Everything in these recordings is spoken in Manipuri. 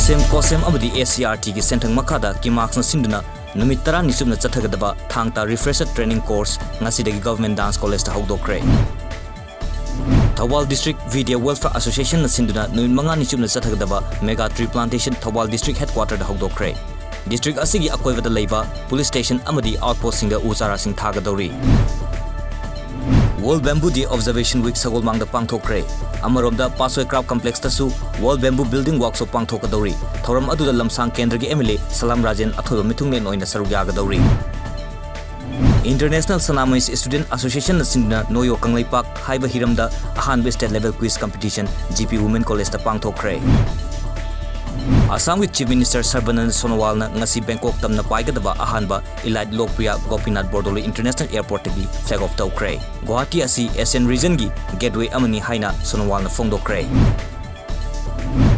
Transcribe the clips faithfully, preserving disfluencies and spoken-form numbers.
ꯁꯦꯝ ꯀꯣꯁꯦꯝ ꯑꯃꯗꯤ ꯑꯦꯁ ꯁꯤ ꯑꯥꯔ ꯇꯤꯒꯤ ꯁꯦꯟꯊꯪ ꯃꯈꯥꯗ ꯀꯤꯃꯥꯛꯁꯅ ꯁꯤꯟꯗꯨꯅ ꯅꯨꯃꯤꯠ ꯇꯔꯥꯅꯤ ꯆꯨꯞꯅ ꯆꯠꯊꯒꯗꯕ ꯊꯥꯡ ꯇꯥ ꯔꯤꯐ꯭ꯔꯦꯁꯔ ꯇ꯭ꯔꯦꯅꯤꯡ ꯀꯣꯔꯁ ꯉꯁꯤꯗꯒꯤ ꯒꯚꯔꯟꯃꯦꯟꯠ ꯗꯥꯟꯁ ꯀꯣꯂꯦꯖꯇ ꯍꯧꯗꯣꯛꯈ꯭ꯔꯦ꯫ ꯊꯧꯕꯥꯜ ꯗꯤꯁꯇ꯭ꯔꯤꯛ ꯚꯤꯗꯤꯌꯥ ꯋꯦꯜꯐꯤꯌꯔ ꯑꯦꯁꯣꯁꯤꯌꯦꯁꯟꯅ ꯁꯤꯟꯗꯨꯅ ꯅꯨꯃꯤꯠ ꯃꯉꯥꯅꯤ ꯆꯨꯞꯅ ꯆꯠꯊꯒꯗꯕ mega tree plantation Thoubal district ꯍꯦꯗꯀ꯭ꯋꯥꯇꯔꯗ ꯍꯧꯗꯣꯛꯈ꯭ꯔꯦ꯫ ꯗꯤꯁꯇ꯭ꯔꯤꯛ ꯑꯁꯤꯒꯤ ꯑꯀꯣꯏꯕꯗ ꯂꯩꯕ ꯄꯨꯂꯤꯁ ꯁ꯭ꯇꯦꯁꯟ ꯑꯃꯗꯤ ꯑꯥꯎꯠꯄꯣꯁꯁꯤꯡꯗ ꯎ ꯆꯥꯔꯥꯁꯤꯡ ꯊꯥꯒꯗꯧꯔꯤ꯫ World Bamboo Day Observation Week ꯁꯒꯣꯜꯕꯟꯗ ꯄꯥꯡꯊꯣꯛꯈ꯭ꯔꯦ꯫ ꯑꯃꯔꯣꯝꯗ ꯄꯥꯠꯁꯣꯏ ꯀ꯭ꯔꯥꯐ ꯀꯝꯄ꯭ꯂꯦꯛꯁꯇꯁꯨ World Bamboo Building Workshop ꯄꯥꯡꯊꯣꯛꯀꯗꯧꯔꯤ꯫ ꯊꯧꯔꯝ ꯑꯗꯨꯗ ꯂꯝꯁꯥꯡ ꯀꯦꯟꯗ꯭ꯔꯒꯤ M L A Salam Rajen ꯑꯊꯣꯏꯕ ꯃꯤꯊꯨꯡꯂꯦꯟ ꯑꯣꯏꯅ ꯁꯔꯨꯛ ꯌꯥꯒꯗꯧꯔꯤ꯫ ꯏꯟꯇꯔꯅꯦꯁꯅꯦꯜ ꯁꯅꯥꯃꯍꯤ ꯁ꯭ꯇꯨꯗꯦꯟꯠ ꯑꯦꯁꯣꯁꯤꯌꯦꯁꯟꯅ ꯁꯤꯟꯗꯨꯅ ꯅꯣꯌꯣ ꯀꯪꯂꯩꯄꯥꯛ ꯍꯥꯏꯕ ꯍꯤꯔꯝꯗ ꯑꯍꯥꯟꯕ state level quiz competition G P women ꯀꯣꯂꯦꯖꯇ ꯄꯥꯡꯊꯣꯛꯈ꯭ꯔꯦ꯫ ꯑꯁꯥꯝꯒꯤ ꯆꯤꯐ ꯃꯤꯅꯤꯁꯇꯔ ꯁꯔꯕꯥꯅꯟꯗ ꯁꯣꯅꯣꯋꯥꯜꯅ ꯉꯁꯤ ꯕꯦꯡꯀꯣꯛ ꯇꯝꯅ ꯄꯥꯏꯒꯗꯕ ꯑꯍꯥꯟꯕ ꯏꯂꯥꯏꯠ ꯂꯣꯛꯄ꯭ꯔꯤꯌꯥ ꯒꯣꯄꯤꯅꯥꯊ ꯕꯣꯔꯗꯣꯂꯤ ꯏꯟꯇꯔꯅꯦꯁꯅꯦꯜ ꯑꯦꯌꯔꯄꯣꯔꯠꯇꯒꯤ ꯐ꯭ꯂꯦꯒ ꯑꯣꯐ ꯇꯧꯈ꯭ꯔꯦ꯫ ꯒꯨꯋꯥꯍꯥꯇꯤ ꯑꯁꯤ ꯑꯦꯁꯤꯌꯥꯟ ꯔꯤꯖꯟꯒꯤ ꯒꯦꯠꯋꯦ ꯑꯃꯅꯤ ꯍꯥꯏꯅ ꯁꯣꯅꯣꯋꯥꯜꯅ ꯐꯣꯡꯗꯣꯛꯈ꯭ꯔꯦ꯫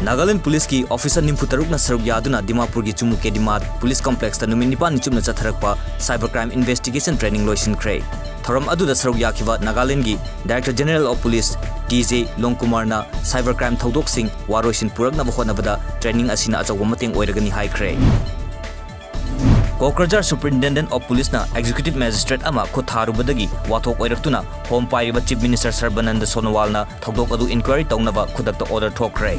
ꯅꯥꯒꯥꯂꯦꯟꯗ ꯄꯨꯂꯤꯁꯀꯤ ꯑꯣꯐꯤꯁꯥꯔ ꯅꯤꯐꯨ ꯇꯔꯨꯛꯅ ꯁꯔꯨꯛ ꯌꯥꯗꯨꯅ ꯗꯤꯃꯥꯄꯨꯔꯒꯤ ꯆꯨꯃꯨ ꯀꯦꯗꯤꯃꯥꯠ ꯄꯨꯂꯤꯁ ꯀꯝꯄ꯭ꯂꯦꯛꯁꯇ ꯅꯨꯃꯤꯠ ꯅꯤꯄꯥꯟꯅꯤ ꯆꯨꯞꯅ ꯆꯠꯊꯔꯛꯄ ꯁꯥꯏꯕꯔ ꯀ꯭ꯔꯥꯏꯝ ꯏꯟꯚꯦꯁꯇꯤꯒꯦꯁꯟ ꯇ꯭ꯔꯦꯅꯤꯡ ꯂꯣꯏꯁꯤꯟꯈ꯭ꯔꯦ꯫ ꯊꯧꯔꯝ ꯑꯗꯨꯗ ꯁꯔꯨꯛ ꯌꯥꯈꯤꯕ ꯅꯥꯒꯥꯂꯦꯟꯗꯒꯤ director general of police T J ꯂꯣꯡꯀꯨꯃꯥꯔꯅ ꯁꯥꯏꯕꯔ ꯀ꯭ꯔꯥꯏꯝ ꯊꯧꯗꯣꯛꯁꯤꯡ ꯋꯥꯔꯣꯏꯁꯤꯟ ꯄꯨꯔꯛꯅꯕ ꯍꯣꯠꯅꯕꯗ ꯇ꯭ꯔꯦꯅꯤꯡ ꯑꯁꯤꯅ ꯑꯆꯧꯕ ꯃꯇꯦꯡ ꯑꯣꯏꯔꯒꯅꯤ ꯍꯥꯏꯈ꯭ꯔꯦ꯫ ꯀꯣꯀ꯭ꯔꯖꯥꯔ ꯁꯨꯄꯔꯤꯟꯇꯦꯟꯗꯦꯟꯠ ꯑꯣꯐ ꯄꯨꯂꯤꯁꯅ ꯑꯦꯛꯖꯤꯀ꯭ꯌꯨꯇꯤꯚ ꯃꯦꯖꯤꯁꯇ꯭ꯔꯦꯠ ꯑꯃ ꯈꯨꯠ ꯊꯥꯔꯨꯕꯗꯒꯤ ꯋꯥꯊꯣꯛ ꯑꯣꯏꯔꯛꯇꯨꯅ ꯍꯣꯝ ꯄꯥꯏꯔꯤꯕ ꯆꯤꯐ ꯃꯤꯅꯤꯁꯇꯔ ꯁꯔꯕꯥꯅꯟꯗ ꯁꯣꯅꯣꯋꯥꯜꯅ ꯊꯧꯗꯣꯛ ꯑꯗꯨ ꯏꯟꯀ꯭ꯋꯥꯏꯔꯤ ꯇꯧꯅꯕ ꯈꯨꯗꯛꯇ ꯑꯣꯔꯗꯔ ꯊꯣꯛꯈ꯭ꯔꯦ꯫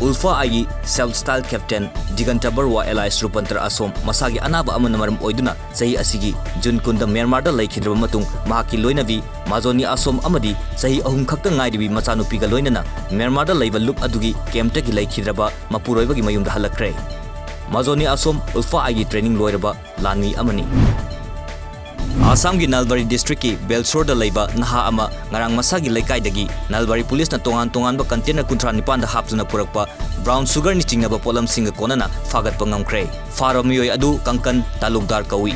ꯎꯜꯐꯥ ꯑꯥꯏꯒꯤ ꯁꯦꯜꯐ ꯁ꯭ꯇꯥꯏꯜ ꯀꯦꯞꯇꯦꯟ ꯗꯤꯒꯟꯇ ꯕꯔꯨꯋꯥ ꯑꯦꯂꯥꯏꯁ ꯔꯨꯄꯟꯇꯔ ꯑꯁꯣꯝ ꯃꯁꯥꯒꯤ ꯑꯅꯥꯕ ꯑꯃꯅ ꯃꯔꯝ ꯑꯣꯏꯗꯨꯅ ꯆꯍꯤ ꯑꯁꯤꯒꯤ ꯖꯨꯟ ꯀꯨꯟꯗ ꯃ꯭ꯌꯥꯟꯃꯥꯔꯗ ꯂꯩꯈꯤꯗ꯭ꯔꯕ ꯃꯇꯨꯡ ꯃꯍꯥꯛꯀꯤ ꯂꯣꯏꯅꯕꯤ ꯃꯥꯖꯣꯅꯤ ꯑꯁꯣꯝ ꯑꯃꯗꯤ ꯆꯍꯤ ꯑꯍꯨꯝ ꯈꯛꯇ ꯉꯥꯏꯔꯤꯕꯤ ꯃꯆꯥꯅꯨꯄꯤꯒ ꯂꯣꯏꯅꯅ ꯃ꯭ꯌꯥꯟꯃꯥꯔꯗ ꯂꯩꯕ ꯂꯨꯞ ꯑꯗꯨꯒꯤ ꯀꯦꯝꯞꯇꯒꯤ ꯂꯩꯈꯤꯗ꯭ꯔꯕ ꯃꯄꯨꯔꯣꯏꯕꯒꯤ ꯃꯌꯨꯝꯗ ꯍꯜꯂꯛꯈ꯭ꯔꯦ꯫ ꯃꯥꯖꯣꯅꯤ ꯑꯁꯣꯝ ꯎꯜꯐꯥ ꯑꯥꯏꯒꯤ ꯇ꯭ꯔꯦꯅꯤꯡ ꯂꯣꯏꯔꯕ ꯂꯥꯟꯃꯤ ꯑꯃꯅꯤ꯫ ꯑꯁꯥꯝꯒꯤ ꯅꯜꯕꯥꯔꯤ ꯗꯤꯁꯇ꯭ꯔꯤꯛꯀꯤ ꯕꯦꯜꯁꯣꯔꯗ ꯂꯩꯕ ꯅꯍꯥ ꯑꯃ ꯉꯔꯥꯡ ꯃꯁꯥꯒꯤ ꯂꯩꯀꯥꯏꯗꯒꯤ ꯅꯜꯕꯥꯔꯤ ꯄꯨꯂꯤꯁꯅ ꯇꯣꯉꯥꯟ ꯇꯣꯉꯥꯟꯕ ꯀꯟꯇꯦꯅꯔ ꯀꯨꯟꯊ꯭ꯔꯥ ꯅꯤꯄꯥꯟꯗ ꯍꯥꯞꯇꯨꯅ ꯄꯨꯔꯛꯄ ꯕ꯭ꯔꯥꯎꯟ ꯁꯨꯒꯔꯅꯤ ꯆꯤꯡꯅꯕ ꯄꯣꯠꯂꯝꯁꯤꯡꯒ ꯀꯣꯟꯅꯅ ꯐꯥꯒꯠꯄ ꯉꯝꯈ꯭ꯔꯦ꯫ ꯐꯥꯔꯕ ꯃꯤꯑꯣꯏ ꯑꯗꯨ ꯀꯪꯀꯟ ꯇꯥꯂꯨꯛꯗꯥꯔ ꯀꯧꯏ꯫